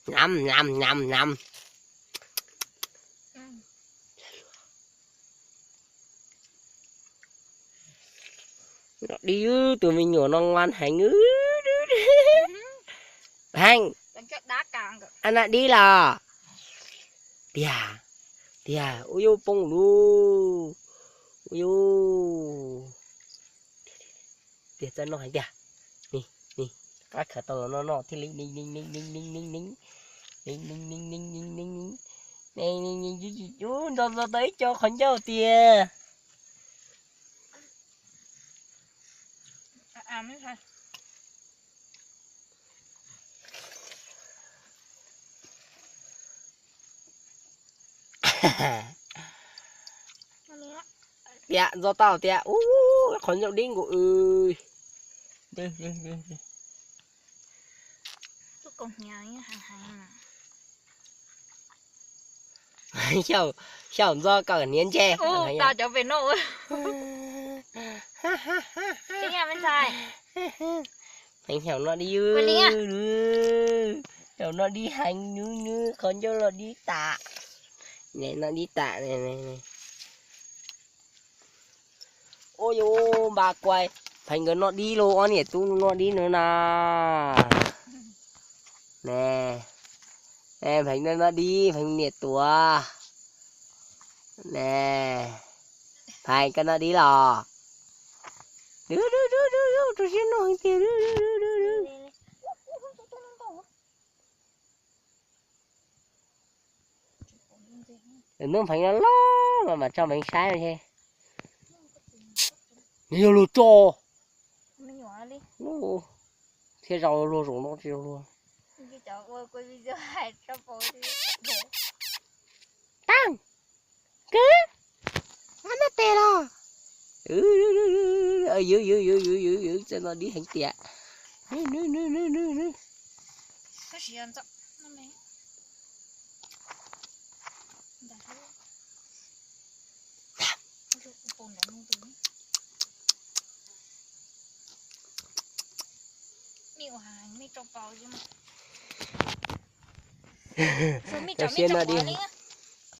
Nam nam nam nam. Noj dib, tus me nyuam no ngoan heev. Heev, noj dib los? Tiag, tiag, ua yuj poob lub, ua yuj. Tiag, txawj noj heev tiag. Ni, ni, qab khaws tau los noj noj thiaj li ni ni ni ni ni ni ni ni ni ni ni ni ni. Ub, nto nto tau ib co qhov ncauj tiag. Tias ntxo tau tias ub, qhov ncauj dib nkaus. Xyaum ntxo kom hniav ntse. Heev xyaum no dib, xyaum no dib heev nws, nws qhov ncauj los dib tas. Nws no dib tas. Ua yuj, npaj kuaj, Pheev nkawd noj dib lauj, ob niam tub noj dib no na. Ne, Pheev noj dib, Pheev niam tuav. Ne, Pheev koj noj dib los? Rau siab noj heev tiag. Hnub Pheev no los mas tso Pheev saib no. Nws yog luag tso. Thiab zaum luag zaum no tsis luag. Taag, kwv, noj tes los? Ywv ywv ywv ywv ywv, txawj noj dib heev tiag. Rau siab noj dib.